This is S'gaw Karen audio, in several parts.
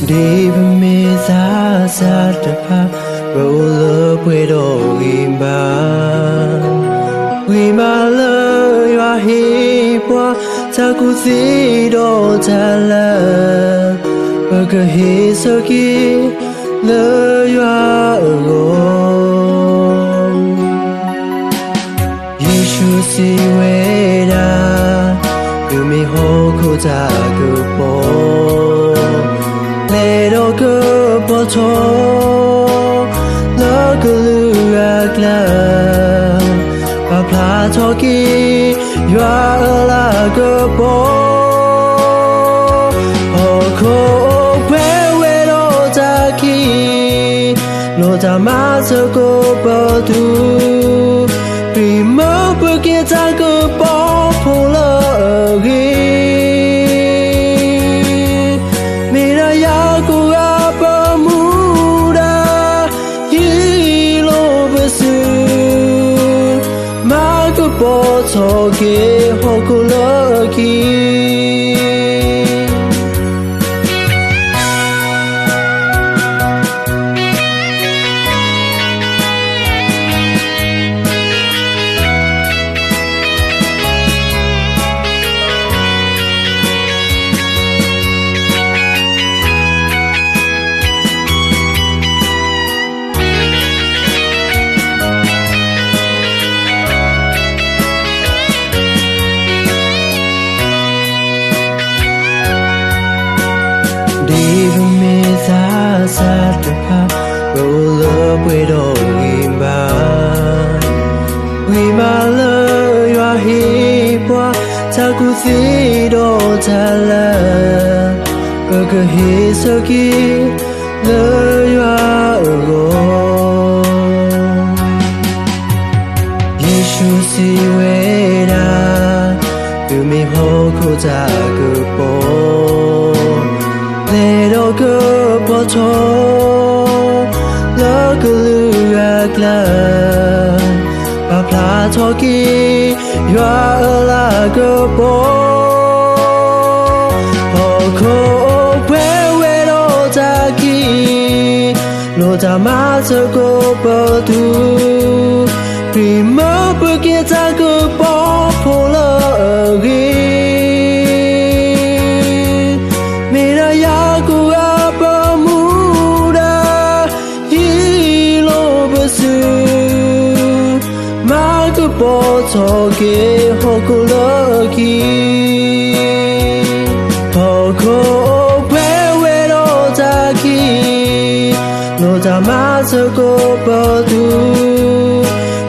ဒ်ပမ့ၢ်သးစၢ်တဖၣ် ပအိၣ်လၢပှဲၤဒီးဂ့ၤဘၣ်, ဝံၤမးလၢယွၤဟ့ၣ်ပှၤ တၢ်ကူၣ်သ့ဒီးတၢ်လၢ ပကဟ့ၣ်ဆၢက့ၤလၢယွၤအဂီၢ်. ယ့ၣ်ၡူးစံးဝဲဒၣ်, သုမ့ၢ်ဟီၣ်ခိၣ်တၢ်ကပီၤ, လဲၤဒီးကပီၤထီၣ် လၢကလုာ်အကျါ, ပာ်ဖျါထီၣ်က့ၤ ယွၤအလၤကပီၤ, ဟီၣ်ခိၣ်အိၣ်ပှဲၤဝဲဒီးတၢ်ခံး လီၤတၢ်မၤစၢၤကပၢၤသု, ပျံၤမၢပက့ၤတၢ်ကပီၤဖိလၢအဂ့ၤ, မ့ၢ်ဒၣ်ယၤကိးဂၤပမူဒါ ဟံးလိာ်ပစု, မၤကပီၤထီၣ်က့ၤ ဟီၣ်ခိၣ်လၢအခံ ဒ်ပမ့ၢ်သးစၢ်တဖၣ် ပအိၣ်လၢပှဲၤဒီးဂ့ၤဘၣ်, ဝံၤမးလၢယွၤဟ့ၣ်ပှၤ တၢ်ကူၣ်သ့ဒီးတၢ်လၢ ပကဟ့ၣ်ဆၢက့ၤ လၢယွၤအဂီၢ်. ယ့ၣ်ၡူးစံးဝဲဒၣ်, သုမ့ၢ်ဟီၣ်ခိၣ်တၢ်ကပီၤ, လဲၤဒီးကပီၤထီၣ် လၢကလုာ်အကျါ, ပာ်ဖျါထီၣ်က့ၤ ယွၤအလၤကပီၤ, ဟီၣ်ခိၣ်အိၣ်ပှဲၤဝဲဒီးတၢ်ခံး လီၤတၢ်မၤစၢၤကပၢၤသု, ပျံၤမၢပက့ၤတၢ်ကပီၤဖိလၢအဂ့ၤ, မ့ၢ်ဒၣ်ယၤကိးဂၤပမူဒါ ဟံးလိာ်ပစု, မၤကပီၤထီၣ်က့ၤ ဟီၣ်ခိၣ်လၢအခံ ဟီၣ်ခိၣ်အိၣ်ပှဲၤဝဲဒီးတၢ်ခံး, လီၤတၢ်မၤစၢၤကပၢၤသု,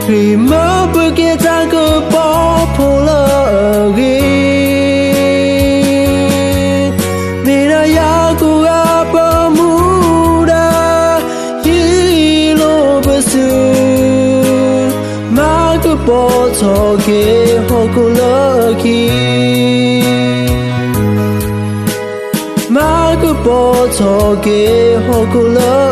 ပျံၤမၢပက့ၤတၢ်ကပီၤဖိလၢအဂ့ၤ, မ့ၢ်ဒၣ်ယၤကိးဂၤပမူဒါ ဟံးလိာ်ပစု, မၤကပီၤထီၣ်က့ၤ ဟီၣ်ခိၣ်လၢအခံ မၤကပီၤထီၣ်က့ၤ ဟီၣ်ခိၣ်လၢ